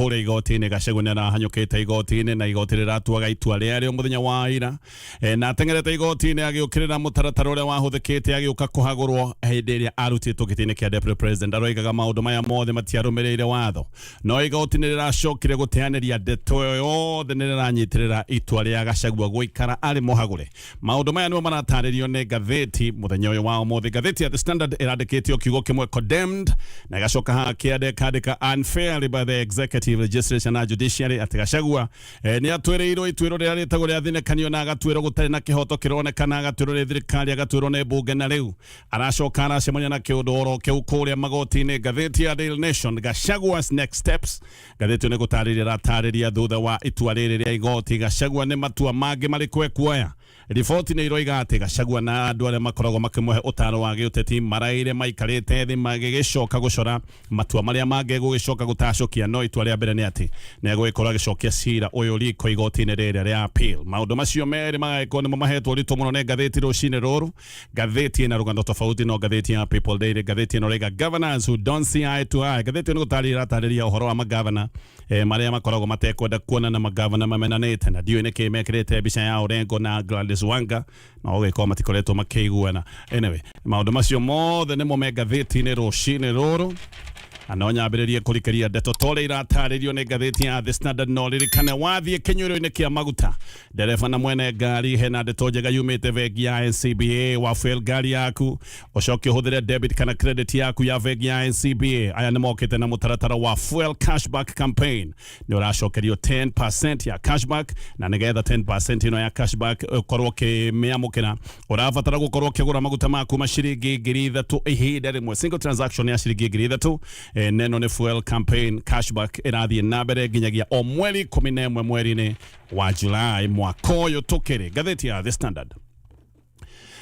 Kũrĩa igoti-inĩ, Gachagua nĩ arahanyũkĩte igoti-inĩ na igoti rĩratuaga itua rĩarĩo mũthenya wa ira. Na ateng'erete igoti-inĩ agĩũkĩrĩra mũtaratara ũrĩa wahũthĩkĩte agĩũka kũhagũrwo hĩndĩ ĩrĩa arutĩtwo gĩtĩ-inĩ kĩa Deputy President. Aroigaga maũndũ maya mothe matiarũmĩrĩire watho. No igoti nĩ rĩracokire gũteanĩria ndeto ĩyo yothe nĩ rĩranyitĩrĩra itua rĩa Gachagua gũikara arĩ mũhagũre. Maũndũ maya nĩmo maratarĩrio nĩ ngathĩti mũthenya ũyũ wa ũmũthĩ. Ngathĩti ya The Standard ĩrandĩkĩte o kiugo kĩmwe, "Condemned", na ĩgacoka haha kĩande ĩkandĩka "Unfairly by the Executive, Legislature na Judiciary", atĩ Gachagua nĩ atwĩrĩirwo ituĩro rĩrĩa rĩtagwo rĩa thinĩkanio na agatuĩrwo gũtarĩ na kĩhoto kĩronekana, agatuĩrwo nĩ thirikari, agatuĩrwo nĩ mbunge, na rĩu aracoka aracemania na kĩũndũ oro kĩu kũrĩa magoti-inĩ. Ngathĩti ya Daily Nation, "Gachagua's next steps". Ngathĩti ĩyo nĩ gũtarĩria ĩratarĩria thutha wa itua rĩrĩ rĩa igoti, Gachagua nĩ matua mangĩ marĩkũ ekuoya. Riboti nĩ iroiga atĩ Gachagua na andũ arĩa makoragwo makĩmũhe ũtaaro wa gĩũteti maraire maikarĩte thĩ magĩgĩcoka gũcora matua marĩa mangĩ gũgĩcoka gũtacũkia, no itua rĩa mbere nĩ atĩ nĩ egũgĩkorwo agĩcokia cira ũyũ riko igoti-inĩ rĩrĩa rĩa appeal. Maũndũ macio merĩ magagĩkorwo nĩmo mahetwo ũritũ mũno nĩ ngathĩti rũcinĩ rũrũ. Ngathĩti ĩna rũgano tofauti no ngathĩti ya People Daily. Ngathĩti ĩno rĩga "Governors who don't see eye to eye". Ngathĩti ĩno nĩ gũtarĩria ĩratarĩria ũhoro wa magavana marĩa makoragwo matekwenda kuonana, magavana mamenanĩte, na ndiũĩ nĩkĩ mekĩrĩte mbica ya Orengo na Gladys Wanga na ũgĩkorwo matikoretwo makĩiguana. Anyway, maũndũ macio mothe nĩmo me ngathĩti-inĩ rũcinĩ rũrũ, na no nyambĩrĩrie kũrikĩria ndeto ta ũrĩa iratarĩrio nĩ ngathĩti ya The Standard. No ririkane wathiĩ kĩnyuĩro-inĩ kĩa maguta, ndereba na mwene ngari, hena ndeto njega yumĩte bengi ya NCBA. Wa fuel ngari yaku, ũcoke ũhũthĩre debit kana credit yaku ya bengi ya NCBA, aya nĩ mokĩte na mũtaratara wa fuel cashback campaign. Nĩ ũracokerio 10% ya cashback, na nĩgetha 10% ĩno ya cashback ũkorwo ũkĩmĩamũkĩra, ũrabatara gũkorwo ũkĩgũra maguta maku ma ciringi 3,000 ihinda rĩmwe, single transaction ya ciringi 3,000. Neno nĩ fuel campaign cashback ĩrathiĩ na mbere nginyagia o mweri 11 mweri-inĩ wa Julai mwaka ũyũ tũkĩrĩ. Ngathĩti ya The Standard.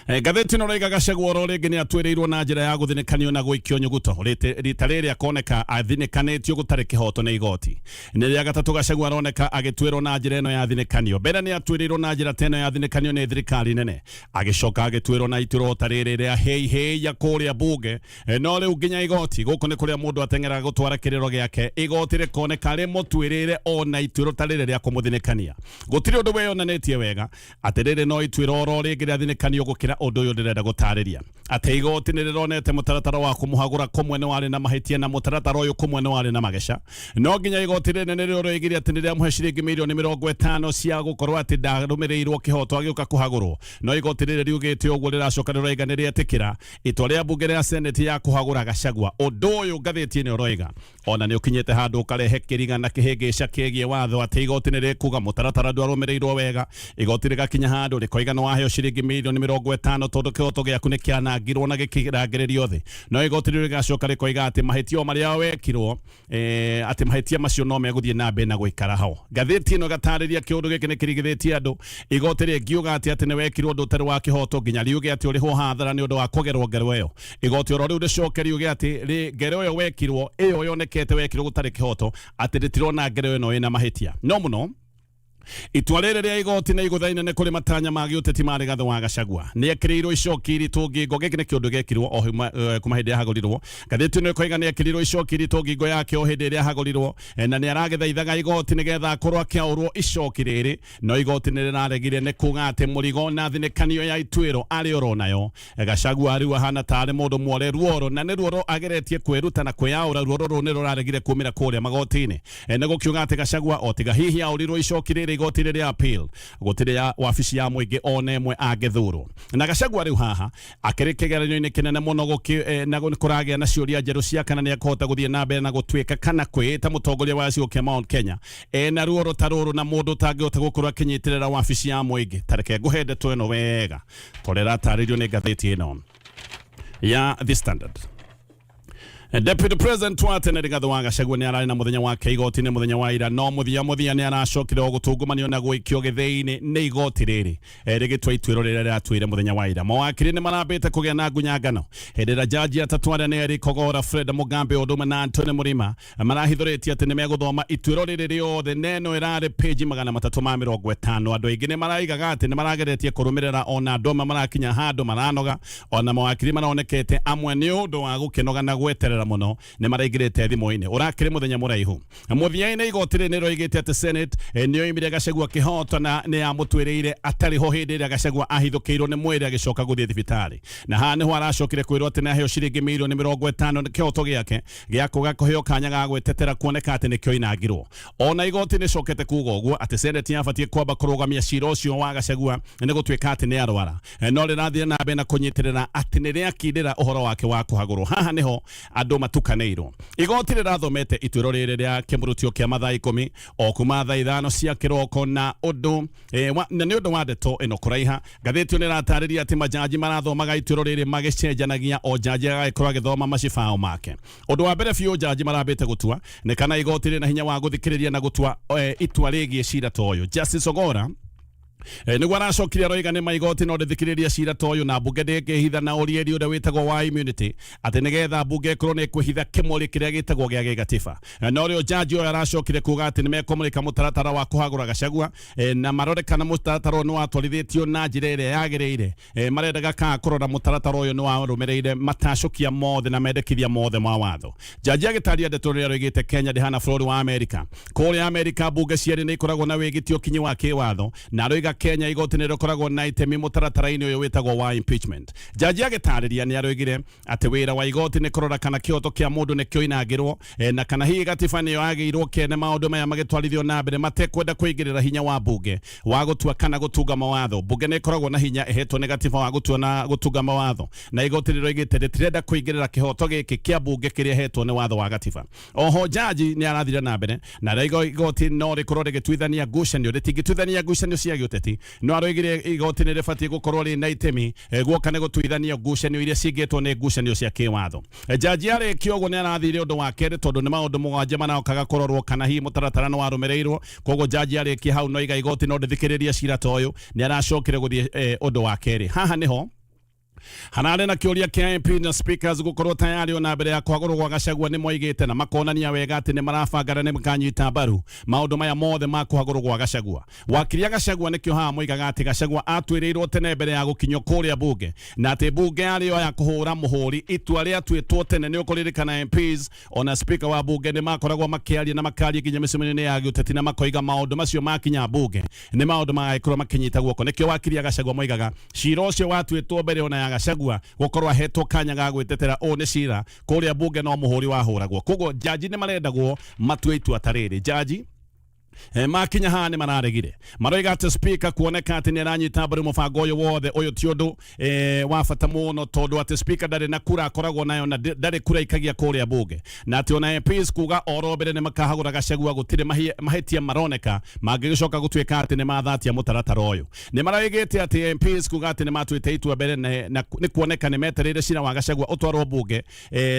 Ngathĩti ĩno raiga Gachagua oro rĩngĩ nĩ atwĩrĩirwo na njĩra ya gũthinĩkanio na gũikio nyuguto. Rita rĩrĩ akoneka athinĩkanĩtio gũtarĩ kĩhoto nĩ igoti. Nĩ rĩa gatatũ Gachagua aroneka agĩtuĩrwo na njĩra ĩno ya thinĩkanio. Mbere nĩ atuĩrĩirwo na njĩra ta ĩno ya thinĩkanio nĩ thirikari nene, agĩcoka agĩtuĩrwo na ituĩro ta rĩrĩ rĩa hĩi hĩi ya kũrĩa bunge. No rĩu nginya igoti, gũkũ nĩ kũrĩa mũndũ ateng'eraga gũtwara kĩrĩro gĩake, igoti rĩkoneka rĩmũtuĩrĩire ona ituĩro ta rĩrĩ rĩa kũmũthinĩkania. Gũtirĩ ũndũ wĩyonanĩtie wega atĩ rĩrĩ no ituĩro oro rĩngĩ rĩa thinĩkanio gũkĩra ũndũ ũyũ ndĩrenda gũtarĩria, atĩ igoti nĩ rĩronete mũtaratara wa kũmũhagũra kũmwe nĩ warĩ na mahĩtia na mũtaratara ũyũ kũmwe nĩ warĩ na mageca. No nginya igoti rĩnene nĩrĩo rĩoigire atĩ nĩ rĩamũhe ciringi mirioni 50 cia gũkorwo atĩ ndarũmĩrĩirwo kĩhoto agĩũka kũhagũrwo. No igoti rĩrĩ riugĩte ũguo rĩracoka rĩroiga nĩ rĩetĩkĩra itua rĩa mbunge rĩa Senate ya kũhagũra Gachagua. Ũndũ ũyũ, ngathĩti ĩno ĩroiga, ona nĩ ũkinyĩte handũ ũkarehe kĩriga na kĩhĩngĩca kĩgiĩ watho, atĩ igoti nĩ rĩkuga mũtaratara ndwarũmĩrĩirwo wega. Igoti rĩgakinya handũ rĩkoiga nĩ waheo ciringi mirioni 50 tondũ kĩhoto gĩaku nĩ kĩanangirwo na gĩkĩrangĩrĩrio thĩ. No igoti rĩu rĩgacoka rĩkoiga atĩ mahĩtia o marĩa wekirwo, atĩ mahĩtia macio no megũthiĩ na mbere na gũikara ho. Ngathĩti ĩno ĩgatarĩria kĩũndũ gĩkĩ nĩ kĩrigithĩtie andũ. Igoti rĩngiuga atĩ nĩ wekirwo ũndũ ũtarĩ wa kĩhoto, nginya riuge atĩ ũrĩhwo hathara nĩ ũndũ wa kũgerwo ngero ĩyo, igoti oro rĩu rĩcoke riuge atĩ ngero ĩyo wekirwo, ĩyo yonekete wekirwo gũtarĩ kĩhoto, atĩ rĩtirona ngero ĩno ĩna mahĩtia. No mũno itua rĩrĩ rĩa igoti nĩ igũtha inene kũrĩ matanya ma gĩũteti ma Rigathĩ wa Gachagua. Nĩ ekĩrĩirwo icoki iritũ ngingo. Gĩkĩ nĩ kĩũndũ gĩekirwo o kuma hĩndĩ yahagũrirwo. Ngathĩti ĩno ĩkoiga nĩ ekĩrirwo icoki iritũ ngingo yake o hĩndĩ ĩrĩa ahagũrirwo, na nĩ aragĩthaithaga igoti nĩgetha akorwo akĩaũrwo icoki rĩrĩ, no igoti nĩ rĩraregire nĩ kuga atĩ mũrigo na thinĩkanio ya ituĩro arĩ oro nayo. Gachagua rĩu ahana tarĩ mũndũ mwore ruoro, na nĩ ruoro ageretie kwĩruta na kwĩyaũra. Ruoro rũu nĩ rũraregire kumĩra kũrĩa magoti-inĩ. Nĩ gũkiuga atĩ Gachagua o tiga hihi aũrirwo icoki rĩrĩ igoti rĩrĩa appeal, gũtirĩ ya wabici ya mũingĩ ona ĩmwe angĩthurwo. Na Gachagua rĩu haha akĩrĩ kĩgeranio-inĩ kĩnene mũno na kũragĩa na ciũria njerũ cia kana nĩ ekũhota gũthiĩ na mbere na gũtuĩka kana kwĩĩta mũtongoria wa gĩcigo kĩa Mount Kenya ena ruoro ta rũrũ na mũndũ ũtangĩhota gũkorwo akĩnyitĩrĩra wabici ya mũingĩ. Tareke ngũhe ndeto ĩno wega torĩa ĩratarĩrio nĩ ngathĩti ĩno ya The Standard. Deputy President wa tene Rigathi wa Gachagua nĩ ararĩ na mũthenya wake igoti-inĩ mũthenya wa ira, no mũthia mũthia nĩ aracokire o gũtungumanio na gũikio gĩthĩi-inĩ nĩ igoti rĩrĩ rĩgĩtua ituĩro rĩrĩa rĩratuire mũthenya wa ira. Mawakiri nĩ marambĩte kũgĩa na ngunyangano hĩndĩ ĩrĩa jaji atatũ arĩa nĩ Eric Ogora, Fred Mugambi ũndũ ũmwe na Anthony Mũrima marahithũrĩtie atĩ nĩ megũthoma ituĩro rĩrĩ rĩothe, na ĩno ĩrarĩ page 350. Andũ aingĩ nĩ maraigaga atĩ nĩ marageretie kũrũmĩrĩra, ona andũ amwe marakinya handũ maranoga, ona mawakiri maronekete amwe nĩ ũndũ wa gũkĩnoga na gweterera. gweterera mũno nĩ maraingĩrĩte thimũ-inĩ ũrakĩrĩ mũthenya mũraihu. Mũthia-inĩ igoti rĩrĩ nĩroigĩte atĩ Senate nĩyoimire Gachagua kĩhoto na nĩyamũtuĩrĩire atarĩ ho hĩndĩ ĩrĩa Gachagua ahithũkĩirwo nĩ mwĩrĩ agĩcoka gũthiĩ thibitarĩ. Na haha nĩho aracokire kwĩrwo atĩ nĩaheo ciringi mirioni 50 nĩ kĩhoto gĩake gĩa kwaga kũheo kanya ga gwĩtetera kuoneka atĩ nĩkĩoinangirwo. Ona igoti nĩcokete kuga ũguo atĩ Senate yabatiĩ kwamba kũrũgamia cira ũcio wa Gachagua nĩ gũtuĩka atĩ nĩarwara. No rĩrathire na mbere na kũnyitĩrĩra atĩ nĩrĩakindĩra ũhoro wake wa kũhagũrwo. Haha nĩho andũ matukanĩirwo. Igoti rĩrathomete ituĩro rĩrĩ rĩa kĩmũrutio kĩa mathaa 10 o kuma thaa 5 cia kĩroko na ũndũ na nĩ ũndũ wa ndeto ĩno kũraiha. Ngathĩti ĩyo nĩratarĩria atĩ majaji marathomaga ituĩro rĩrĩ magĩcenjanagia o jaji agagĩkorwo agĩthoma macibao make. Ũndũ wa mbere biũ jaji marambĩte gũtua nĩ kana igoti rĩna hinya wa gũthikĩrĩria na gũtua itua rĩgiĩ cira ta ũyũ. Justice Ogora nĩguo aracokire aroiga nĩ maigoti no rĩthikĩrĩria cira ta ũyũ na mbunge ndĩngĩhitha na ũrieri ũrĩa wĩtagwo wa immunity atĩ nĩgetha mbunge ĩkorwo nĩ ĩkwĩhitha kĩmũrĩ kĩrĩa gĩtagwo gĩa gĩgatiba. No rĩo jaji ũyũ aracokire kuga atĩ nĩmekũmũrĩka mũtaratara wa kũhagũra Gachagua na marore kana mũtaratara ũyũ nĩwatwarithĩtio na njĩra ĩrĩa yagĩrĩire. Marendaga kana kũrora mũtaratara ũyũ nĩwarũmĩrĩire matacũkia mothe na mendekithia mothe ma watho. Jaji agĩtaria ndeto rĩrĩa roigĩte Kenya ndĩhana bũrũri wa Amerika. Kũrĩa Amerika mbunge cierĩ nĩ ikoragwo na wĩgitio kinyi wa kĩwatho na aroiga Kenya igoti nĩ rĩkoragwo na itemi mũtaratara-inĩ ũyũ wĩtagwo wa impeachment. Jaji agĩtarĩria nĩ aroigire atĩ wĩra wa igoti nĩ kũrora kana kĩhoto kĩa mũndũ nĩ kĩoinangĩrwo na kana hihi gatiba nĩyo yagĩirwo kene maũndũ maya magĩtwarithio na mbere matekwenda kũingĩrĩra hinya wa mbunge wa gũtua kana gũtunga mawatho. Mbunge nĩ ĩkoragwo na hinya ĩhetwo nĩ gatiba wa gũtua na gũtunga mawatho na igoti rĩroigĩte rĩtirenda kũingĩrĩra kĩhoto gĩkĩ kĩa mbunge kĩrĩa ĩhetwo nĩ watho wa gatiba. Oho jaji nĩ arathire na mbere na aroiga igoti no rĩkorwo rĩgĩtuithania ngucanio rĩtingĩtuithania ngucanio cia gĩũteti no aroigire igoti nĩ rĩbatiĩ gũkorwo rĩ na itemi guoka nĩ gũtuithania ngucanio iria cingĩtwo nĩ ngucanio cia kĩwatho. Jaji arĩkia ũguo nĩ arathire ũndũ wa kerĩ tondũ nĩ maũndũ 7 maraokaga kũrorwo kana hihi mũtaratara nĩ warũmĩrĩirwo. Koguo jaji arĩkia hau no iga igoti no rĩthikĩrĩrie cira ta ũyũ nĩ aracokire gũthiĩ ũndũ wa kerĩ. Haha nĩho hararĩ na kĩũria kĩa MP na speakers gũkorwo tayari ona mbere ya kwagũrwo gwa Gachagua nĩ moigĩte na makonania wega atĩ nĩ marabanga na nĩ makanyita mbaru maũndũ maya mothe ma kũhagũrwo gwa Gachagua. Wakiri a Gachagua nĩkĩo haha moigaga atĩ Gachagua atuĩrĩirwo tene mbere ya gũkinyio kũrĩa mbunge na atĩ mbunge yarĩ yo ya kũhũra mũhũri itua rĩatuĩtwo tene. Nĩ ũkũririkana MPs ona speaker wa mbunge nĩ makoragwo makĩaria na makaria nginya mĩcemanio-inĩ ya gĩũteti na makoiga maũndũ macio makinya mbunge nĩ maũndũ magagĩkorwo makĩnyita guoko. Nĩkĩo wakiri a Gachagua moigaga cira ũcio watuĩtwo mbere ona ya Gachagua gũkorwo ahetwo kanya ga gwĩtetera ũũ nĩ cira kũrĩa mbunge no mũhũri wahũragwo. Koguo jaji nĩ marendagwo matue itua ta rĩrĩ. Jaji makinya haha nĩ mararegire maroiga atĩ speaker kuoneka atĩ nĩ aranyita mbaru mũbango ũyũ wothe ũyũ ti ũndũ wa bata mũno tondũ atĩ speaker ndarĩ na kura akoragwo nayo na ndarĩ kura ikagia kũrĩa mbunge na atĩ ona MPs kuga oro mbere nĩ makahagũra Gachagua gũtirĩ mahĩtia maroneka mangĩgĩcoka gũtuĩka atĩ nĩ mathatia mũtaratara ũyũ. Nĩ maroigĩte atĩ MPs kuga atĩ nĩ matuĩte itua mbere na nĩ kuoneka nĩ metereire cira wa Gachagua ũtwarwo mbunge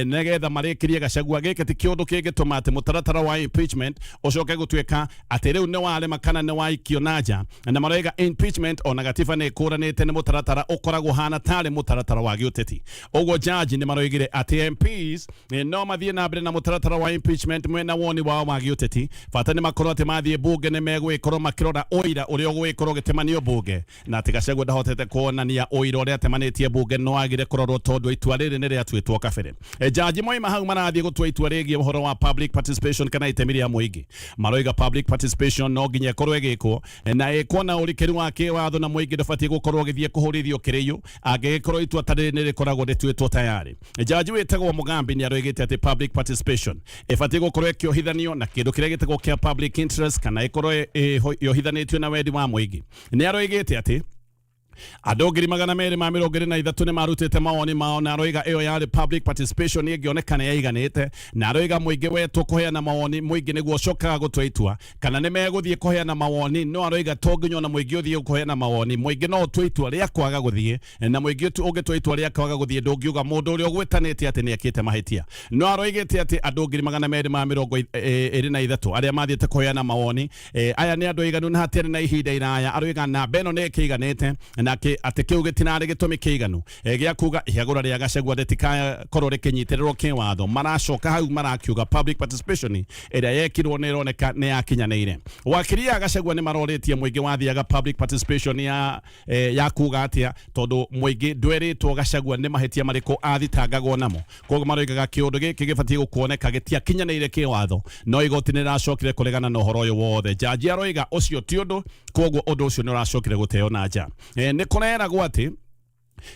nĩgetha marĩkĩrie Gachagua. Gĩkĩ ti kĩũndũ kĩngĩtũma atĩ mũtaratara wa impeachment ũcoke gũtuĩka atĩ rĩu nĩ warema kana nĩ waikio na nja na maroiga impeachment ona gatiba nĩ ĩkũranĩte nĩ mũtaratara ũkoragwo hana tarĩ mũtaratara wa gĩũteti. Ũguo jaji nĩ maroigire atĩ MPs no mathiĩ na mbere na mũtaratara wa impeachment mwena woni wao wa gĩũteti bata nĩ makorwo atĩ mathiĩ mbunge nĩ megũgĩkorwo makĩrora ũira ũrĩa ũgũgĩkorwo ũgĩtemanio mbunge na atĩ Gachagua ndahotete kuonania ũira ũrĩa atemanĩtie mbunge no agire kũrorwo tondũ itua rĩrĩ nĩ rĩatuĩtwo kabere. Jaji moima hau marathiĩ gũtua itua rĩgiĩ ũhoro wa public participation kana itemi rĩa mũingĩ. Maroiga public participation no nginya ĩkorwo ĩgĩkwo na ĩkwo na ũrikĩru wa kĩwatho na mũingĩ ndũbatiĩ gũkorwo ũgĩthiĩ kũhũrithio kĩrĩiũ angĩgĩkorwo itua ta rĩrĩ nĩ rĩkoragwo rĩtuĩtwo tayari. Jaji wĩtagwo Mugambi nĩ aroigĩte atĩ public participation ĩbatiĩ gũkorwo ĩkĩohithanio na kĩndũ kĩrĩa gĩtagwo kĩa public interest kana ĩkorwo yohithanĩtio na wendi wa mũingĩ. Nĩ aroigĩte atĩ andũ 223,000 nĩ marutĩte mawoni mao na aroiga ĩyo yarĩ public participation ĩngĩoneka nĩ yaiganĩte na aroiga mũingĩ wetwo kũheana mawoni mũingĩ nĩguo ũcokaga gũtua itua kana nĩ megũthiĩ kũheana mawoni no aroiga to nginya ona mũingĩ ũthiĩ kũheana mawoni mũingĩ no ũtue itua rĩa kwaga gũthiĩ na mũingĩ ũngĩtua itua rĩa kwaga gũthiĩ ndũngiuga mũndũ ũrĩa ũgwĩtanĩte atĩ nĩ ekĩte mahĩtia. No aroigĩte atĩ andũ 223,000 arĩa mathiĩte kũheana mawoni aya nĩ andũ aiganu na hatiarĩ na ihinda iraya aroiga namba ĩno nĩ ĩkĩiganĩte Na atĩ kĩu gĩtinarĩ gĩtũmi kĩiganu gĩa kuga ihagũra rĩa Gachagua rĩtikakorwo rĩkĩnyitĩrĩrwo kĩwatho. Maracoka hau marakiuga public participation ĩrĩa yekirwo nĩ ĩroneka nĩ yakinyanĩire. Wakiri ya Gachagua nĩ marorĩtie mũingĩ wathiaga public participation ya kuga atĩa, tondũ mũingĩ ndwerĩtwo Gachagua nĩ mahĩtia marĩkũ athitangagwo namo. Koguo maroigaga kĩũndũ gĩkĩ gĩbatiĩ gũkuoneka gĩtiakinyanĩire kĩwatho, no igoti nĩ rĩracokire kũregana na ũhoro ũyũ wothe. Jaji aroiga ũcio ti ũndũ, koguo ũndũ ũcio nĩ ũracokire gũteo na nja. Nĩ kũreragwo atĩ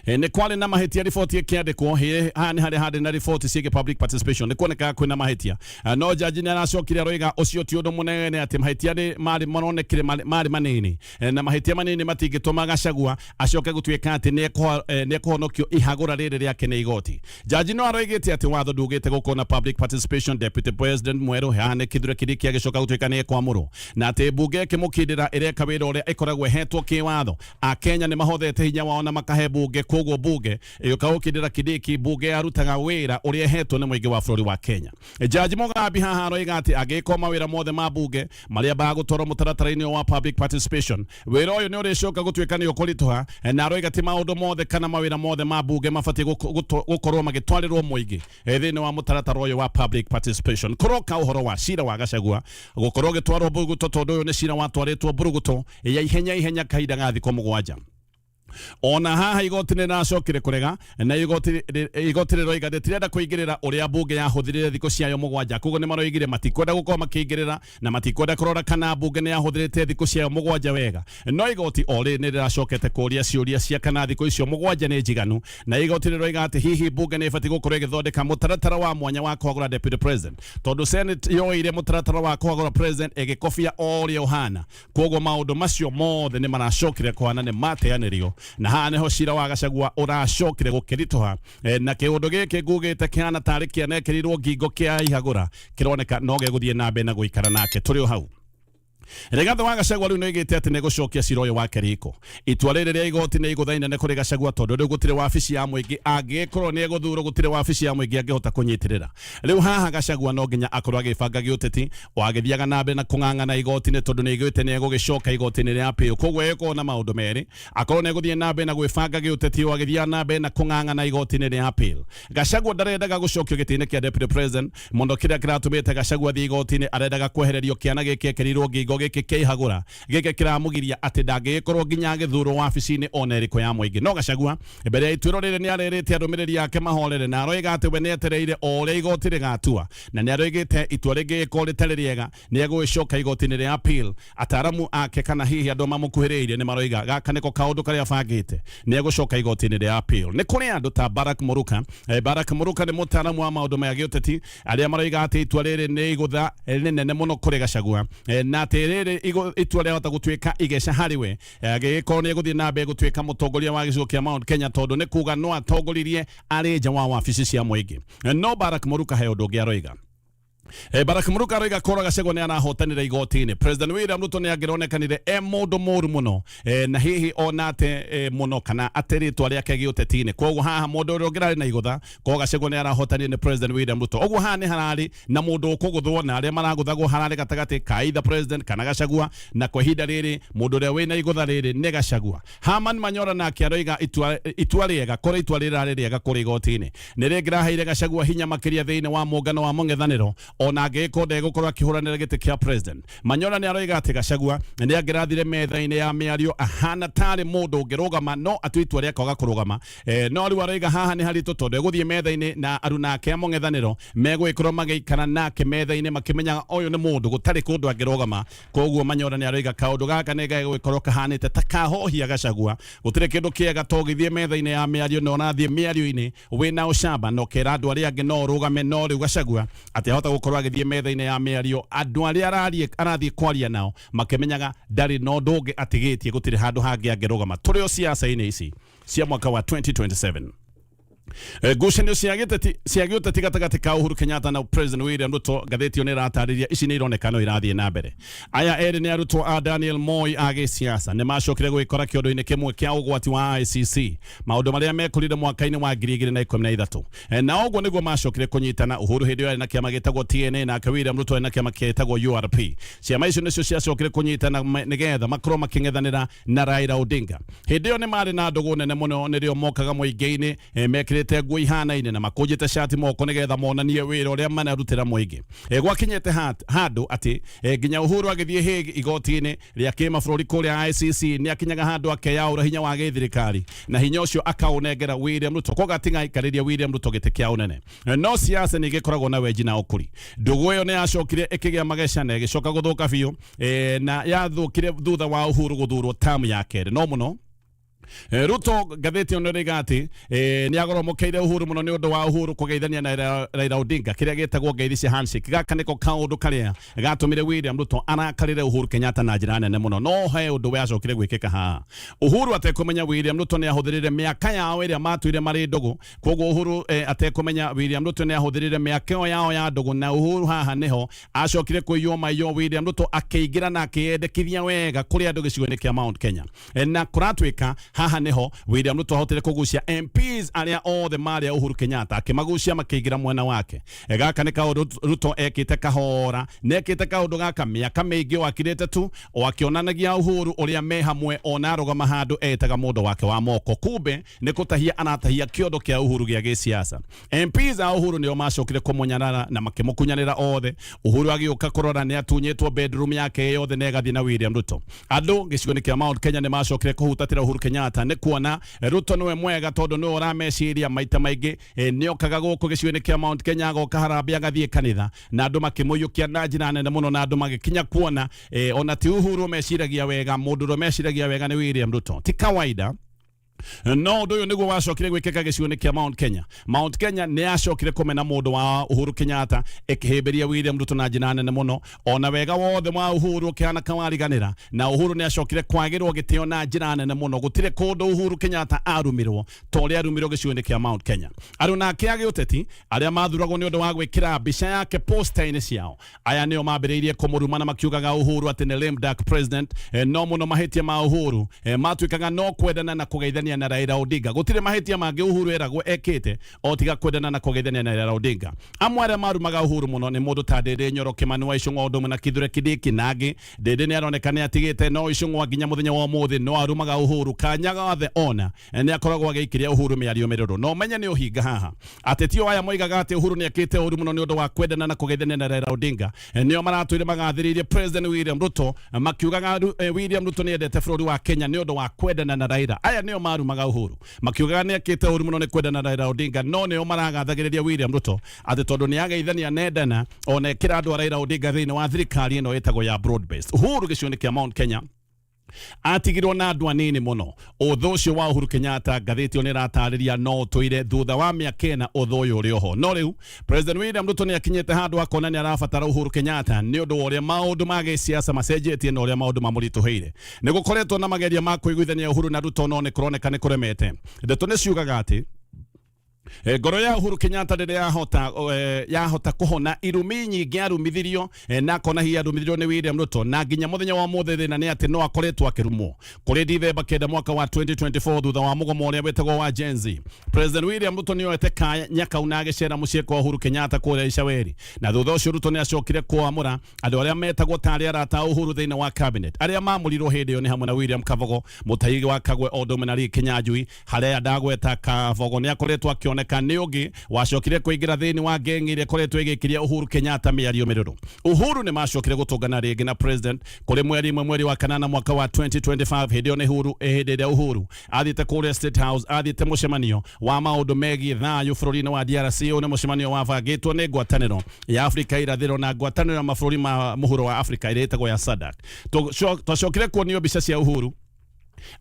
nĩ kwarĩ na mahĩtia riboti ĩkĩandĩkwo. Haha nĩ harĩa harĩ na riboti ciĩgiĩ public participation, nĩ kuonekaga kwĩna mahĩtia. No jaji nĩ aracokire aroiga ũcio ti ũndũ mũnene, atĩ mahĩtia nĩ marĩ maronekire marĩ manini, na mahĩtia manini matingĩtũma Gachagua acoke gũtuĩka atĩ nĩ ekũhonokio ihagũra rĩrĩ rĩake nĩ igoti. Jaji no aroigĩte atĩ watho ndugĩte gũkorwo na public participation deputy president mwerũ. Haha nĩ Kithure Kindiki agĩcoka gũtuĩka nĩ ekwamũrwo, na atĩ mbunge ĩkĩmũkindĩra ĩreka wĩra ũrĩa ĩkoragwo ĩhetwo kĩwatho. Akenya nĩ mahothete hinya wao na makahe mbunge, koguo mbunge ĩgĩũka gũkindĩra Kindiki, mbunge yarutaga wĩra ũrĩa ĩhetwo nĩ mũingĩ wa bũrũri wa Kenya. Jaji Mugambi haha aroiga atĩ angĩkorwo mawĩra mothe ma mbunge marĩa bagũtwarwo mũtaratara-inĩ wa public participation, wĩra ũyũ nĩ ũrĩcoka gũtuĩka nĩ ũkũritũha. Na aroiga ti maũndũ mothe kana mawĩra mothe ma mbunge mabatiĩ gũkorwo magĩtwarĩrwo mũingĩ thĩinĩ wa mũtaratara ũyũ wa public participation. Kũroka ũhoro wa cira wa Gachagua gũkorwo ũgĩtwarwo mbũrũgũtũ, tondũ ũyũ nĩ cira watwarĩtwo mbũrũgũtũ ya ihenya ihenya kahinda ga thikũ 7. Ona haha igoti nĩ rĩracokire kũrega, na igoti rĩroiga rĩtirenda kũingĩrĩra ũrĩa mbunge yahũthĩrire thikũ ciayo 7. Koguo nĩ maroigire matikwenda gũkorwo makĩingĩrĩra na matikwenda kũrora kana mbunge nĩ yahũthĩrĩte thikũ ciayo 7 wega. No igoti o rĩrĩ nĩ rĩracokete kũria ciũria cia kana thikũ icio 7 nĩ njiganu, na igoti rĩroiga atĩ hihi mbunge nĩ ĩbatiĩ gũkorwo ĩgĩthondeka mũtaratara wa mwanya wa kũhagũra deputy president, tondũ Senate yoire mũtaratara wa kũhagũra president ĩgĩkobia o ũrĩa ũhana. Koguo maũndũ macio mothe nĩ maracokire kũhana nĩ mateanĩrio, na haha nĩho cira wa Gachagua ũracokire gũkĩritũha. Na kĩũndũ gĩkĩ ngugĩte kĩhana tarĩ kĩanekĩrirwo ngingo kĩa ihagũra, kĩroneka no gĩgũthiĩ na mbere na gũikara nake. Tũrĩ o hau, Rigathi wa Gachagua rĩu nĩoigĩte atĩ nĩgũcokia cira ũyũ wake riko. Itua rĩrĩ rĩa igoti nĩ igũtha inene kũrĩ Gachagua, tondũ rĩu gũtirĩ wabici ya mũingĩ angĩkorwo nĩ egũthurwo, gũtirĩ wabici ya mũingĩ angĩhota kũnyitĩrĩra. Rĩu haha Gachagua no nginya akorwo agĩbanga gĩũteti o agĩthiaga na mbere na kũng'ang'ana igoti-inĩ, tondũ nĩ aigĩte nĩ egũgĩcoka igoti-inĩ rĩa appeal. Koguo egũkorwo na maũndũ merĩ, akorwo nĩ egũthiĩ na mbere na gwĩbanga gĩũteti o agĩthiaga na mbere na kũng'ang'ana igoti-inĩ rĩa appeal. Gachagua ndarendaga gũcokio gĩtĩ-inĩ kĩa deputy president mũno. Kĩrĩa kĩratũmĩte Gachagua athiĩ igoti-inĩ, arendaga kwehererio kĩana gĩkĩ ekĩrirwo ngingo gĩkĩ kĩa ihagũra, gĩkĩ kĩramũgiria atĩ ndangĩgĩkorwo nginya agĩthurwo wabici-inĩ ona ĩrĩkũ ya mũingĩ. No Gachagua mbere ya ituĩro rĩrĩ nĩ arerĩte arũmĩrĩri ake mahorere, na aroiga atĩ we nĩetereire o ũrĩa igoti rĩgatua, na nĩ aroigĩte itua rĩngĩgĩkorwo rĩtarĩ rĩega nĩ egũgĩcoka igoti-inĩ rĩa appeal. Ataramu ake kana hihi andũ mamũkuhĩrĩirie nĩ maroiga gaka nĩko kaũndũ karĩa abangĩte, nĩ egũcoka igoti-inĩ rĩa appeal. Nĩ kũrĩ andũ ta Barak Muruka. Barak Muruka nĩ mũtaaramu wa maũndũ ma gĩũteti, arĩa maroiga atĩ itua rĩrĩ nĩ igũtha rĩnene mũno kũrĩ Gachagua, na atĩ rĩrĩ itua rĩahota gũtuĩka igeca harĩ we agĩgĩkorwo nĩ egũthiĩ na mbere gũtuĩka mũtongoria wa gĩcigo kĩa Mount Kenya, tondũ nĩ kuga no atongoririe arĩ nja wa wabici cia mũingĩ. No Barak Muruka he ũndũ ũngĩ aroiga. Barak Muruka aroiga korwo Gachagua nĩ arahotanĩra igoti-inĩ, President William Ruto nĩ angĩronekanire e mũndũ mũru mũno, na hihi ona ate mũno kana ate rĩtwa rĩake gĩũteti-inĩ. Koguo haha mũndũ ũrĩa ũngĩrarĩ na igũtha korwo Gachagua nĩ arahotanire nĩ President William Ruto. Ũguo haha nĩ hararĩ na mũndũ ũkũgũthwo, na arĩa maragũthagwo hararĩ gatagatĩ ka either president kana Gachagua, na kwa ihinda rĩrĩ mũndũ ũrĩa wĩna igũtha rĩrĩ nĩ Gachagua. Herman Manyora nake aroiga itua rĩega, korwo itua rĩrarĩ rĩega kũrĩ igoti-inĩ, nĩ rĩngĩraheire Gachagua hinya makĩria thĩinĩ wa mũngano wa mũng'ethanĩro, ona angĩgĩkorwo ndegũkorwo akĩhũranĩra gĩtĩ kĩa president. Manyora nĩ aroiga atĩ Gachagua nĩ angĩrathire metha-inĩ ya mĩario ahana tarĩ mũndũ ũngĩrũgama, no atue itua rĩa kwaga kũrũgama. No rĩu aroiga haha nĩ haritũ, tondũ egũthiĩ metha-inĩ na aruna ake a mũng'ethanĩro megũgĩkorwo magĩikara nake metha-inĩ makĩmenyaga ũyũ nĩ mũndũ gũtarĩ kũndũ angĩrũgama. Koguo Manyora nĩ aroiga kaũndũ gaka nĩ gegũgĩkorwo kahanĩte ta kahohia Gachagua. Gũtirĩ kĩndũ kĩega to ũgĩthiĩ metha-inĩ ya mĩario na ũrathiĩ mĩario-inĩ wĩna ũcamba na ũkera andũ arĩa angĩ no ũrũgame. No rĩu Gachagua atĩ ahota gũkorwo agĩthiĩ metha-inĩ ya mĩario, andũ arĩa arathiĩ kwaria nao makĩmenyaga ndarĩ na ũndũ ũngĩ atigĩtie, gũtirĩ handũ hangĩ angĩrũgama. Tũrĩ o siasa-inĩ ici cia mwaka wa 2027. Ngucanio cia gĩteti cia gĩũteti gatagatĩ ka Uhuru Kenyatta na President William Ruto, ngathĩti ĩyo nĩ ĩratarĩria ici nĩ ironeka no irathiĩ na mbere. Aya erĩ nĩ arutwo a Daniel Moi a gĩsiasa nĩ macokire gwĩkora kĩondo-inĩ kĩmwe kĩa ũgwati wa ICC maũndũ marĩa mekũrire mwaka-inĩ wa 2013. Na ũguo nĩguo macokire kũnyitana. Uhuru hĩndĩ ĩyo arĩ na kĩama gĩtagwo TNA, nake William Ruto arĩ na kĩama gĩtagwo URP. Ciama icio nĩcio ciacokire kũnyitana nĩgetha makorwo makĩng'ethanĩra na Raila Odinga. Hĩndĩ ĩyo nĩ marĩ na ndũgũ nene mũno, nĩrĩo mokaga mũingĩ-inĩ mekĩrĩte nguo ihanaine na makũnjĩte cati moko nĩgetha monanie wĩra ũrĩa manarutĩra mũingĩ. Gwakinyĩte handũ atĩ nginya Uhuru agĩthiĩ Hague igoti-inĩ rĩa kĩmabũrũri kũrĩa ICC nĩ akinyaga handũ akeyaũra hinya wa gĩthirikari na hinya ũcio akaũnengera William Ruto, koguo atigaikarĩria William Ruto gĩtĩ kĩa ũnene. No siasa nĩ igĩkoragwo na wenji na ũkũri. Ndũgũ ĩyo nĩ yacokire ĩkĩgĩa mageca na ĩgĩcoka gũthũka biũ, na yathũkire thutha wa Uhuru gũthurwo tamu ya kerĩ. No mũno Ruto, ngathĩti ĩno ĩroiga atĩ nĩ agoromokeire Uhuru mũno nĩ ũndũ wa Uhuru kũgeithania na Raila Odinga kĩrĩa gĩtagwo ngeithi cia handshake. Gaka nĩko kaũndũ karĩa gatũmire William Ruto arakarĩre Uhuru Kenyatta na njĩra nene mũno. No he ũndũ wacokire gwĩkĩka haha Uhuru atekũmenya. William Ruto nĩ ahũthĩrire mĩaka yao ĩrĩa matũire marĩ ndũgũ. Koguo Uhuru atekũmenya, William Ruto nĩ ahũthĩrire mĩaka ĩyo yao ya ndũgũ, na Uhuru haha nĩho acokire kũiywo maiyo. William Ruto akĩingĩra na akĩyendekithia wega kũrĩ andũ gĩcigo-inĩ kĩa Mount Kenya. Na kũratuĩka haha nĩho William Ruto ahotire kũgucia MPs arĩa othe marĩ a Uhuru Kenyatta, akĩmagucia makĩingĩra mwena wake. Gaka nĩ kaũndũ Ruto ekĩte kahora, na ekĩte kaũndũ gaka mĩaka mĩingĩ o akirĩte tu o akĩonanagia Uhuru ũrĩa me hamwe, ona arũgama handũ etaga mũndũ wake wa moko, kumbe nĩ kũtahia aratahia kĩondo kĩa Uhuru gĩa gĩsiasa. MPs a Uhuru nĩo macokire kũmũnyarara na makĩmũkunyanĩra othe. Uhuru agĩũka kũrora nĩ atunyĩtwo bedroom yake yothe na ĩgathiĩ na William Ruto. Andũ gĩcigo-inĩ kĩa Mount Kenya nĩ macokire kũhutatĩra Uhuru Kenyatta nĩ kuona Ruto nĩwe mwega, tondũ nĩwe ũrameciria maita maingĩ. Nĩ okaga gũkũ gĩcigo-inĩ kĩa Mount Kenya, agoka harambee, agathiĩ kanitha, na andũ makĩmũiyũkia na njĩra nene mũno, na andũ magĩkinya kuona ona ti Uhuru meciragia wega, mũndũ ũrĩa meciragia wega nĩ William Ruto. Ti kawaida, no ũndũ ũyũ nĩguo wacokire gwĩkĩka gĩcigo-inĩ kĩa Mount Kenya. Mount Kenya nĩ yacokire kũmena mũndũ wa Uhuru Kenyatta, ĩkĩhĩmbĩria William Ruto na njĩra nene mũno, ona wega wothe wa Uhuru ũkĩhana kawariganĩra. Na Uhuru nĩ acokire kwagĩrwo gĩtĩo na njĩra nene mũno. Gũtirĩ kũndũ Uhuru Kenyatta arumirwo ta ũrĩa arumirwo gĩcigo-inĩ kĩa Mount Kenya. Aruna ake a gĩũteti arĩa mathuragwo nĩ ũndũ wa gwĩkĩra mbica yake poster-inĩ ciao, aya nĩo mambĩrĩirie kũmũruma na makiugaga Uhuru atĩ nĩ lame duck president. No mũno mahĩtia ma Uhuru matuĩkaga no kwendana na kũgeithania na Raila Odinga. Gũtirĩ mahĩtia mangĩ Uhuru eragwo ekĩte o tiga kwendana na kũgeithania na Raila Odinga. Amwe arĩa marumaga Uhuru mũno nĩ mũndũ ta Ndĩndĩ Nyoro, Kimani wa Ichung'wa, ũndũ ũmwe na Kithure Kindiki na angĩ. Ndĩndĩ nĩ aroneka nĩ atigĩte, no Ichung'wa nginya mũthenya wa ũmũthĩ no arumaga Uhuru. Kanya gothe ona nĩ akoragwo agĩikĩria Uhuru mĩario mĩrũrũ. No menye nĩ ũhinga haha. Ateti o aya moigaga atĩ Uhuru nĩ ekĩte ũru mũno nĩ ũndũ wa kwendana na kũgeithania na Raila Odinga nĩo maratũire magathĩrĩirie President William Ruto, makiugaga William Ruto nĩ endete bũrũri wa Kenya nĩ ũndũ wa kwendana na Raila. Aya nĩo marumaga Uhuru makiugaga nĩ ekĩte ũru mũno nĩ kwendana na Raila Odinga, no nĩo maragathagĩrĩria William Ruto atĩ tondũ nĩ ageithania nendana ona ekĩra andũ a Raila Odinga thĩinĩ wa thirikari ĩno ĩtagwo ya broad based. Uhuru gĩcigo-inĩ kĩa Mount Kenya atigirwo na andũ anini mũno. Ũthũ ũcio wa Uhuru Kenyatta, ngathĩti ĩyo nĩ ĩratarĩria, no ũtũire thutha wa mĩaka 4 ũthũ ũyũ ũrĩ oho. No rĩu President William Ruto nĩ akinyĩte handũ akona nĩ arabatara Uhuru Kenyatta nĩ ũndũ wa ũrĩa maũndũ ma gĩsiasa macenjetie na ũrĩa maũndũ mamũritũhĩire. Nĩ gũkoretwo na mageria ma kũiguithania Uhuru na Ruto, no nĩ kũroneka nĩ kũremete. Ndeto nĩ ciugaga atĩ ngoro ya Uhuru Kenyatta rĩrĩa yahota kũhona irumi nyingĩ arumithirio, na akona hihi arumithirio nĩ William Ruto, na nginya mũthenya wa ũmũthĩ thĩna nĩ atĩ no akoretwo akĩrumwo. Kũrĩ Dithemba 9 mwaka wa 2024, thutha wa mũgomo ũrĩa wĩtagwo wa Gen Z, President William Ruto nĩ oete kanya kau na agĩcera mũciĩ kwa Uhuru Kenyatta kũrĩa Icaweri, na thutha ũcio Ruto nĩ acokire kwamũra andũ arĩa metagwo tarĩ arata a Uhuru thĩinĩ wa cabinet. Arĩa mamũrirwo hĩndĩ ĩyo nĩ hamwe na William Kabogo, Mutahi wa Kagwe, o ũndũ ũmwe na Lee Kinyanjui. Harĩa ndagweta Kabogo nĩ akoretwo akĩoneka nĩ ũngĩ wacokire kũingĩra thĩinĩ wa ngengi ĩrĩa ĩkoretwo ĩgĩkiria Uhuru Kenyatta mĩario mĩrũrũ. Uhuru nĩ macokire gũtũngana rĩngĩ na president kũrĩ mweri 1 mweri wa kanana mwaka wa 2025. Hĩndĩ ĩyo nĩ Uhuru, hĩndĩ ĩrĩa Uhuru athiĩte kũrĩa State House, athiĩte mũcemanio wa maũndũ megiĩ thayũ bũrũri-inĩ wa DRC. Ũyũ nĩ mũcemanio wabangĩtwo nĩ ngwatanĩro ya Afrika irathĩro na ngwatanĩro ya mabũrũri ma mũhuro wa Afrika ĩrĩa ĩtagwo ya SADC. Twacokire kuonio mbica cia Uhuru.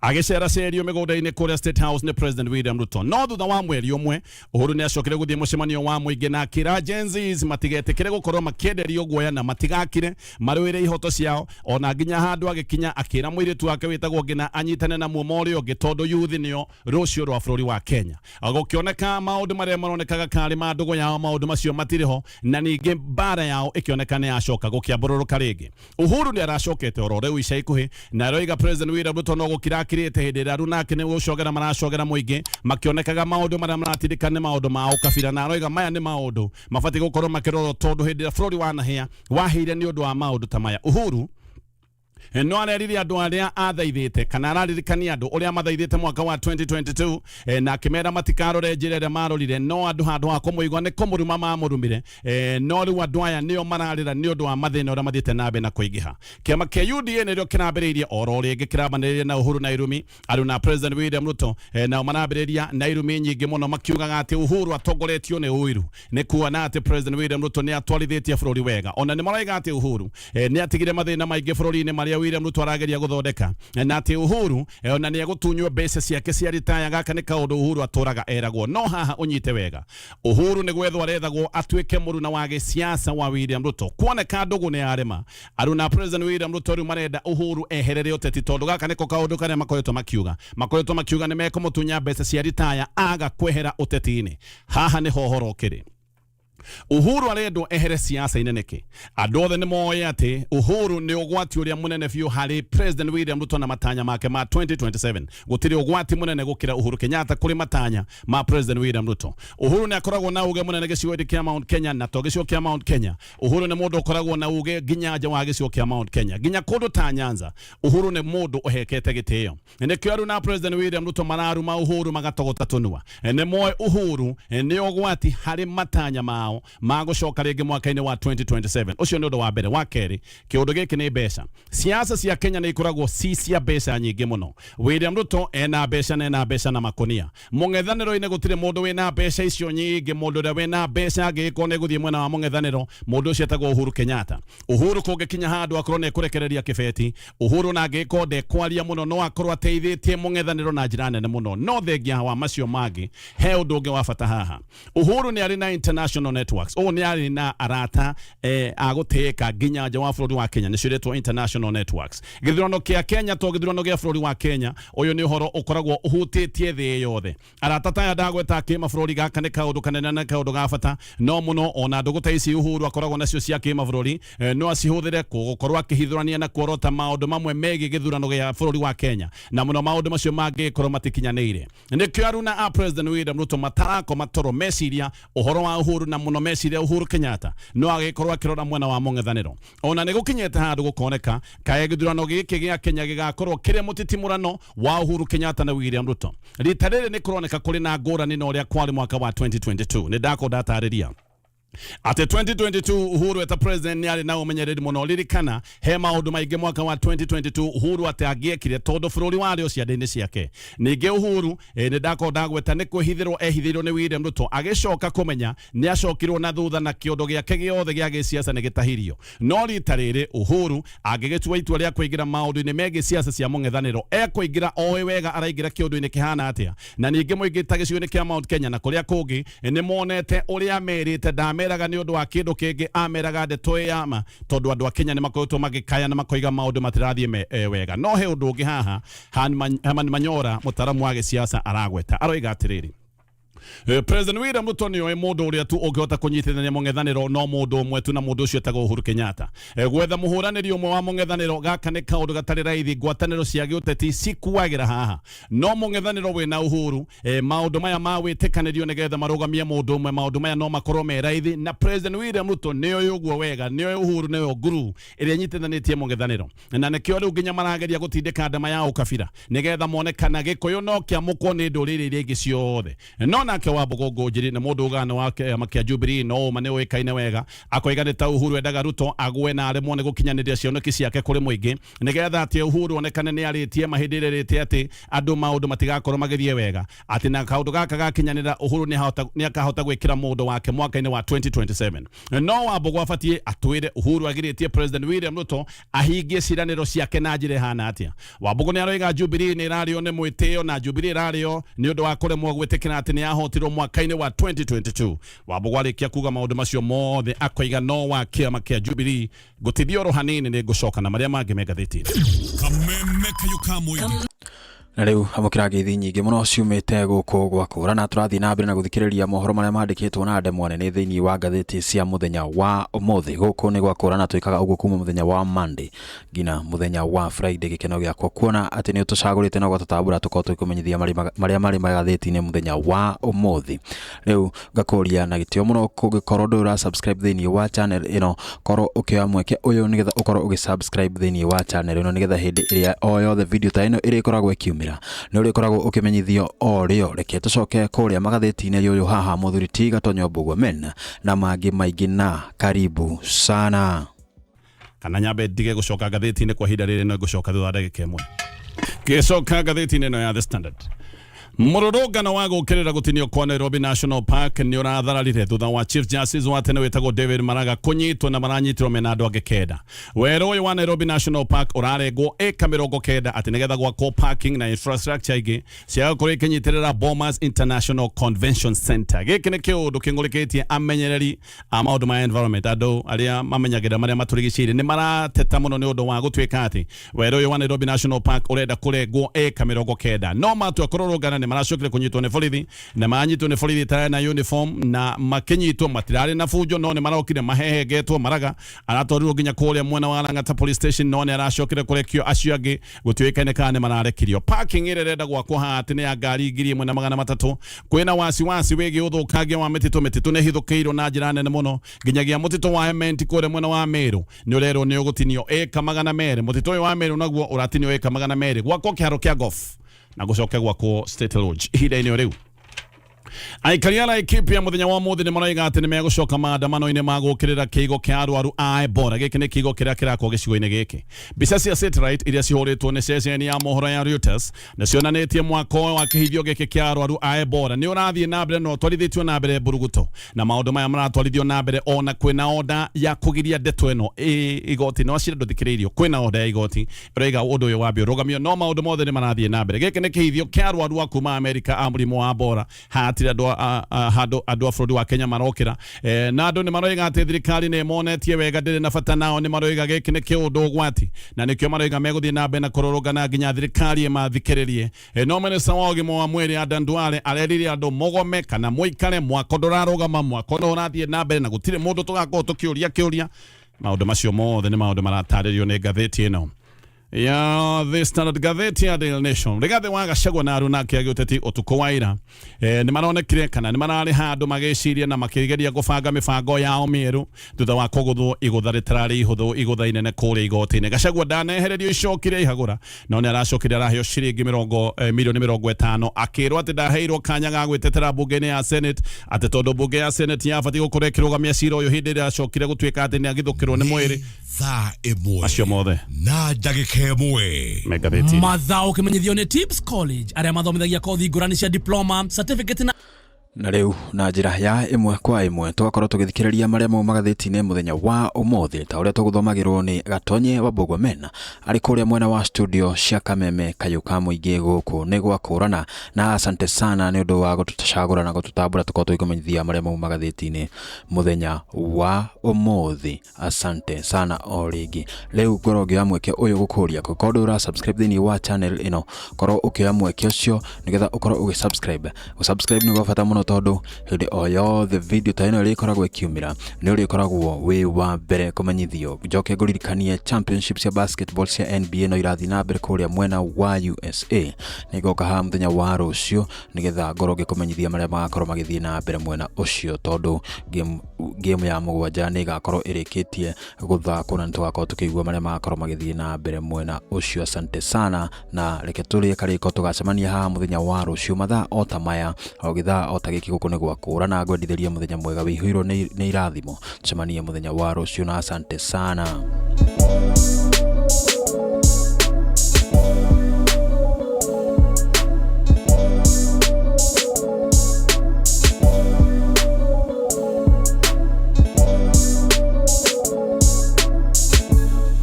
Agĩceracerio mĩgũnda-inĩ kũrĩa State House nĩ President William Ruto. No thutha wa mweri ũmwe, Uhuru nĩ acokire gũthiĩ mũcemanio wa mũingĩ na akĩra Gen Zs matigetĩkĩre gũkorwo makĩenderio guoya na matigakire marũĩre ihoto ciao. Ona nginya handũ agĩkinya akĩra mũirĩtu wake wĩtagwo Ngina anyitane na muoma ũrĩa ũngĩ tondũ youth nĩo rũciũ rwa bũrũri wa Kenya. Gũkĩoneka maũndũ marĩa maronekaga karĩ ma ndũgũ yao, maũndũ macio matirĩ ho, na ningĩ mbara yao ĩkĩoneka nĩ yacoka gũkĩambũrũrũka rĩngĩ. Uhuru nĩ aracokete oro rĩu ica ikuhĩ na aroiga President William Ruto no gũkira akirĩte hĩndĩ ĩrĩa aruna ake nĩ gũcogera maracogera mũingĩ makĩonekaga maũndũ marĩa maratindĩka nĩ maũndũ ma ũkabira, na aroiga maya nĩ maũndũ mabatiĩ gũkorwo makĩrorwo tondũ hĩndĩ ĩrĩa bũrũri wanahĩa wahĩire nĩ ũndũ wa maũndũ ta maya. Uhuru no arerire andũ arĩa athaithĩte kana araririkania andũ ũrĩa mathaithĩte mwaka wa 2022, na akĩmera matikarore njĩra ĩrĩa marorire, no andũ handũ ha kũmũigua nĩ kũmũruma mamũrumire. No rĩu andũ aya nĩo mararĩra nĩ ũndũ wa mathĩna ũrĩa mathiĩte na mbere na kũingĩha. Kĩama kĩa UDA nĩrĩo kĩrambĩrĩirie oro rĩngĩ kĩrambanĩrĩria na Uhuru na irumi arũ na President William Ruto, nao marambĩrĩria na irumi nyingĩ mũno makiugaga atĩ Uhuru atongoretio nĩ ũiru nĩ kuona atĩ President William Ruto nĩ atwarithĩtie bũrũri wega. Ona nĩ maroiga atĩ Uhuru nĩ atigire mathĩna maingĩ bũrũri-inĩ marĩa William Ruto arageria gũthondeka, na atĩ Uhuru ona nĩ egũtunywo mbeca ciake cia ritaya. Gaka nĩ kaũndũ Uhuru atũraga eragwo. No haha ũnyite wega, Uhuru nĩ gwethwo arethagwo atuĩke mũruna wa gĩsiasa wa William Ruto. Kuoneka ndũgũ nĩ yarema, aruna President William Ruto rĩu marenda Uhuru eherere ũteti, tondũ gaka nĩko kaũndũ karĩa makoretwo makiuga nĩ mekũmũtunya mbeca cia ritaya aga kwehera ũteti-inĩ. Haha nĩho ũhoro ũkĩrĩ. Uhuru arendwo ehere siasa-inĩ nĩkĩ? Andũ othe nĩ moĩ atĩ Uhuru nĩ ũgwati ũrĩa mũnene biũ harĩ President William Ruto na matanya make ma 2027. Gũtirĩ ũgwati mũnene gũkĩra Uhuru Kenyatta kũrĩ matanya ma President William Ruto. Uhuru nĩ akoragwo na uge mũnene gĩcigo-inĩ kĩa Mount Kenya, na to gĩcigo kĩa Mount Kenya. Uhuru nĩ mũndũ ũkoragwo na uge nginya nja wa gĩcigo kĩa Mount Kenya, nginya kũndũ ta Nyanza. Uhuru nĩ mũndũ ũhekete gĩtĩo. Nĩkĩo aruna na President William Ruto mararuma Uhuru magatogota tũnua. Nĩ moĩ Uhuru nĩ ũgwati harĩ matanya mao ma gũcoka rĩngĩ mwaka-inĩ wa 2027. Ũcio nĩ ũndũ wa mbere. Wa kerĩ, kĩũndũ gĩkĩ nĩ mbeca. Siasa cia Kenya nĩ ikoragwo ci cia mbeca nyingĩ mũno. William Ruto ena mbeca na ena mbeca na makonia. Mũng'ethanĩro-inĩ gũtirĩ mũndũ wĩna mbeca icio nyingĩ. Mũndũ ũrĩa wĩna mbeca angĩgĩkorwo nĩ gũthiĩ mwena wa mũng'ethanĩro, mũndũ ũcio etagwo Uhuru Kenyatta. Uhuru kũngĩkinya handũ akorwo nĩ ekũrekereria kĩbeti, Uhuru na angĩgĩkorwo ndekwaria mũno no akorwo ateithĩtie mũng'ethanĩro na njĩra nene mũno. No thengia wa macio mangĩ, he ũndũ ũngĩ wa bata haha. Uhuru nĩ arĩ na international networks. Ũũ nĩ arĩ na arata a gũtĩĩka nginya nja wa bũrũri wa Kenya, nĩcio iretwo international networks. Gĩthurano kĩa Kenya to gĩthurano gĩa bũrũri wa Kenya, ũyũ nĩ ũhoro ũkoragwo ũhutĩtie thĩ yothe. Arata ta aya ndagweta kĩmabũrũri, gaka nĩ kaũndũ kanene na kaũndũ ga bata no mũno. Ona ndũgũ ta ici Uhuru akoragwo nacio cia kĩmabũrũri, no acihũthĩre gũkorwo akĩhithũrania na kuorota maũndũ mamwe megiĩ gĩthurano gĩa bũrũri wa Kenya, na mũno maũndũ macio mangĩkorwo matikinyanĩire. Nĩkĩo aruna a President William Ruto matarakoma toro meciria ũhoro wa Uhuru, na mũno meciria Uhuru Kenyatta no agĩkorwo akĩrora mwena wa mũng'ethanĩro. Ona nĩ gũkinyĩte handũ gũkoneka kaĩ gĩthurano gĩkĩ gĩa Kenya gĩgakorwo kĩrĩ mũtitimũrano wa Uhuru Kenyatta na William Ruto. Rita rĩrĩ nĩ kũroneka kũrĩ na ngũrani na ũrĩa kwarĩ mwaka wa 2022. Nĩ ndakorwo ndatarĩria atĩ 2022 Uhuru eta president nĩ arĩ na ũmenyereri mũno. Ririkana he maũndũ maingĩ mwaka wa 2022 Uhuru atĩ angĩekire tondũ bũrũri warĩ o ciande-inĩ ciake. Ningĩ Uhuru, nĩ ndakorwo ndagweta nĩ kwĩhithĩrwo ehithĩirwo nĩ William Ruto, agĩcoka kũmenya nĩ acokirwo na thutha na kĩondo gĩake gĩothe gĩa gĩsiasa nĩ gĩtahirio. No rita rĩrĩ Uhuru angĩgĩtua itua rĩa kũingĩra maũndũ-inĩ megiĩ siasa cia mũng'ethanĩro, ekũingĩra oĩ wega araingĩra kĩũndũ-inĩ kĩhana atĩa. Na ningĩ mũingĩ ta gĩcigo-inĩ kĩa Mount Kenya na kũrĩa kũngĩ nĩ monete ũrĩa amerite. Ndameraga nĩ ũndũ wa kĩndũ kĩngĩ, ameraga ndeto ĩ ya ma, tondũ andũ a Kenya nĩ makoretwo magĩkaya na makoiga maũndũ matirathiĩ wega. No he ũndũ ũngĩ haha Herman Manyora, mũtaaramu wa gĩsiasa, aragweta. Aroiga atĩrĩrĩ, President William Ruto nĩ oĩ mũndũ ũrĩa tu ũngĩhota kũnyitithania mũng'ethanĩro no mũndũ ũmwe tu, na mũndũ ũcio etagwo Uhuru Kenyatta. Gwetha mũhũranĩri ũmwe wa mũng'ethanĩro, gaka nĩ kaũndũ gatarĩ raithi. Ngwatanĩro cia gĩũteti cikuagĩra haha, no mũng'ethanĩro wĩna Uhuru, maũndũ maya ma wĩtĩkanĩrio nĩgetha marũgamie mũndũ ũmwe, maũndũ maya no makorwo me raithi. Na President William Ruto nĩ oĩ ũguo wega, nĩ oĩ Uhuru nĩwe nguru ĩrĩa ĩnyitithanĩtie mũng'ethanĩro, na nĩkĩo rĩu nginya marageria gũtindĩka ndama ya ũkabira nĩgetha mone kana Gĩkũyũ no kĩamũkwo nĩ ndũrĩrĩ iria ingĩ ciothe. No na Nake Wambugu Ngũnjiri nĩ mũndũ ugana wa kĩama kĩa Jubilee, no ũma nĩ ũĩkaine wega, akoiga nĩ ta Uhuru endaga Ruto agwe na aremwo nĩ gũkinyanĩria cioneki ciake kũrĩ mũingĩ, nĩgetha atĩ Uhuru onekane nĩ arĩtie ma hĩndĩ ĩrĩa ĩrĩte atĩ andũ maũndũ matigakorwo magĩthiĩ wega, atĩ na kaũndũ gaka gakinyanĩra Uhuru nĩ akahota gwĩkĩra mũndũ wake mwaka-inĩ wa 2027. No Wambugu abatiĩ atwĩre Uhuru agirĩtie President William Ruto ahingie ciĩranĩro ciake na njĩra ĩhana atĩa. Wambugu nĩ aroiga Jubilee nĩ ĩrarĩo nĩ mwĩtĩo, na Jubilee ĩrarĩo nĩ ũndũ wa kũremwo gwĩtĩkĩra atĩ nĩ yahotirwo mwaka-inĩ wa 2022. Wambugu arĩkia kuga maũndũ macio mothe, akoiga no wa kĩama kĩa Jubilee ngũtithia oro hanini, nĩ ngũcoka na marĩa mangĩ me ngathĩti-inĩ. Kameme kayũ ka mũingĩ. Na rĩu amũkĩra ngeithi nyingĩ mũno ciumĩte gũkũ gwa kũrana. Tũrathiĩ na mbere na gũthikĩrĩria mohoro marĩa mandĩkĩtwo na ndemwa nene thĩinĩ wa ngathĩti cia mũthenya wa ũmũthĩ. Gũkũ nĩ gwa kũrana, twĩkaga ũguo kuma mũthenya wa Monday nginya mũthenya wa Friday. Gĩkeno gĩakwa kuona atĩ nĩ ũtũcagũrĩte na ũgatũtambũra tũkorwo tũgĩkũmenyithia marĩa marĩ magathĩti-inĩ mũthenya wa ũmũthĩ. Rĩu ngakũria na gĩtĩo mũno, kũngĩkorwo ndũrĩ ũra subscribe thĩinĩ wa channel ĩno, korwo ũkĩoya mweke ũyũ nĩgetha ũkorwo ũgĩ subscribe thĩinĩ wa channel ĩno, nĩgetha hĩndĩ ĩrĩa o yothe video ta ĩno ĩrĩkoragwo ĩkiumĩra nĩ ũrĩkoragwo ũkĩmenyithio o rĩo. Reke tũcoke kũrĩa magathĩti-inĩ ũyũ haha, mũthuri ti Gatonyo Mbũgua men na mangĩ maingĩ, na karibu sana. Kana nyambe ndige gũcoka ngathĩti-inĩ kwa ihinda rĩrĩ, no ngũcoka thutha wa ndagĩka ĩmwe. Ngĩcoka ngathĩti-inĩ ĩno ya The Standard, mũrũrũngano wa gũkĩrĩra gũtinio kwa Nairobi National Park nĩ ũrathararire thutha wa Chief Justice wa tene wĩtagwo David Maraga kũnyitwo, na maranyitirwo mena andũ angĩ 9. Werũ ũyũ wa Nairobi National Park ũrarengwo ĩka 90 atĩ nĩgetha gwakwo parking na infrastructure ingĩ cia gũkorwo ikĩnyitĩrĩra Bomas International Convention Center. Gĩkĩ nĩ kĩũndũ kĩng'ũrĩkĩtie amenyereri a maũndũ ma environment. Andũ arĩa mamenyagĩrĩra marĩa matũrigicĩirie nĩ marateta mũno nĩ ũndũ wa gũtuĩka atĩ werũ ũyũ wa Nairobi National Park ũrenda kũrengwo ĩka 90. No matua kũrũrũngana, nĩ maracokire kũnyitwo nĩ borithi, na maranyitwo nĩ borithi itarĩ na uniform, na makĩnyitwo matirarĩ na bunjo, no nĩ marokire mahehengetwo. Maraga aratwarirwo nginya kũrĩa mwena wa Lang'ata Police Station, no nĩ aracokire kũrekio. Acio angĩ gũtiũĩkaine kana nĩ mararekirio. Parking ĩrĩa ĩrenda gwakwo haha atĩ nĩ ya ngari 1300. Kwĩna wasiwasi wĩgiĩ ũthũkangia wa mĩtitũ. Mĩtitũ nĩ ĩhithũkĩirwo na njĩra nene mũno, nginyagia mũtitũ wa Ementi kũrĩa mwena wa Meru nĩ ũrerwo nĩ ũgũtinio ĩka 200. Mũtitũ ũyũ wa Meru naguo ũratinio ĩka 200 gwakwo kĩharo kĩa golf na gũcoke gwakwo State Lodge. Ihinda-inĩ o rĩu, aikari a Laikipia mũthenya wa mũthĩ nĩ maroiga atĩ nĩ megũcoka maandamano-inĩ ma gũkĩrĩra kĩigo kĩa arwaru a Ebola. Gĩkĩ nĩ kĩigo kĩrĩa kĩrakwo gĩcigo-inĩ gĩkĩ. Mbica cia satellite iria cihũrĩtwo nĩ ceceni ya mohoro ya Reuters nĩ cionanĩtie mwako wa kĩhithio gĩkĩ kĩa arwaru a Ebola nĩ ũrathiĩ na mbere na ũtwarithĩtio na mbere mburuguto, na maũndũ maya maratwarithio na mbere ona kwĩna oda ya kũgiria ndeto ĩno igoti no cira ndũthikĩrĩirio. Kwĩna oda ya igoti ĩroiga ũndũ ũyũ wambe ũrũgamio, no maũndũ mothe nĩ marathiĩ na mbere. Gĩkĩ nĩ kĩhithio kĩa arwaru a kuma Amerika a mũrimũ wa Ebola. Hatirĩ andũ handũ andũ a bũrũri wa Kenya marokĩra, na andũ nĩ maroiga atĩ thirikari nĩ ĩmonetie wega, ndĩrĩ na bata nao. Nĩ maroiga gĩkĩ nĩ kĩũndũ ũgwati, na nĩkĩo maroiga megũthiĩ na mbere na kũrũrũngana nginya thirikari ĩmathikĩrĩrie. No minista wa ũgima wa mwĩrĩ Adan Duale arerire andũ mũgome kana mũikare, mwako ndũrarũgama, mwako nĩ ũrathiĩ na mbere na gũtirĩ mũndũ tũgakorwo tũkĩũria kĩũria. Maũndũ macio mothe nĩ maũndũ maratarĩrio nĩ ngathĩti ĩno ya The Standard. Ngathĩti ya Daily Nation, Rigathĩ wa Gachagua na aruna ake a gĩũteti ũtukũ wa ira nĩ maronekire kana nĩ mararĩ handũ magĩciria na makĩgeria gũbanga mĩbango yao mĩerũ thutha wa kũgũthwo igũtha rĩtararĩ ihũthũ, igũtha inene kũrĩa igoti-inĩ. Gachagua ndanehererio icoki rĩa ihagũra, no nĩ aracokire araheo ciringi mirioni 50, akĩrwo atĩ ndaheirwo kanya ga gwĩtetera mbunge-inĩ ya Senate, atĩ tondũ mbunge ya Senate yabatiĩ gũkorwo ĩkĩrũgamia cira ũyũ hĩndĩ ĩrĩa acokire gũtuĩka atĩ nĩ agithũkĩrwo nĩ mwĩrĩ. Thaa 1 Macio mothe na ndagĩka 1. Me ngathĩti-inĩ. Mathao kĩmenyithio nĩ Tips College, arĩa mathomithagia kothi ngũrani cia diploma, certificate na Na rĩu na njĩra ya ĩmwe kwa ĩmwe tũgakorwo tũgĩthikĩrĩria marĩa mau magathĩti-inĩ mũthenya wa ũmũthĩ, ta ũrĩa tũgũthomagĩrwo nĩ Gatonye wa Mbũgua Mena arĩ kũrĩa mwena wa studio cia Kameme kayũ ka mũingĩ. Gũkũ nĩ gwa kũrana, na asante sana nĩ ũndũ wa gũtũcagũra na gũtũtambũra tũkorwo tũgĩkũmenyithia marĩa mau magathĩti-inĩ mũthenya wa ũmũthĩ. Asante sana o rĩngĩ. Rĩu ngorwo ngĩoya mweke ũyũ gũkũria, kũngĩkorwo ndũrĩ ũra subscribe thĩinĩ wa channel ĩno, korwo ũkĩoya mweke ũcio nĩgetha ũkorwo ũgĩ subscribe. Gũ subscribe nĩ gwa bata mũno, tondũ hĩndĩ o yothe video ta ĩno ĩrĩkoragwo ĩkiumĩra nĩ ũrĩkoragwo wĩ wa mbere kũmenyithio. Njoke ngũririkanie championship cia basketball cia NBA no irathiĩ na mbere kũrĩa mwena wa USA. Nĩ ngoka haha mũthenya wa rũciũ nĩgetha ngorwo ngĩkũmenyithia marĩa magakorwo magĩthiĩ na mbere mwena ũcio, tondũ game ya 7 nĩ ĩgakorwo ĩrĩkĩtie gũthakwo na nĩ tũgakorwo tũkĩigua marĩa magakorwo magĩthiĩ na mbere mwena ũcio. Asante sana, na reke tũrĩe karĩko, tũgacemania haha mũthenya wa rũciũ mathaa o ta maya, o gĩthaa o ta gĩkĩ. Gĩkĩ gũkũ nĩ gwakũra na ngwendithĩria mũthenya mwega wĩihũirwo nĩ irathimo. Tucemanie mũthenya wa rũciũ na asante sana.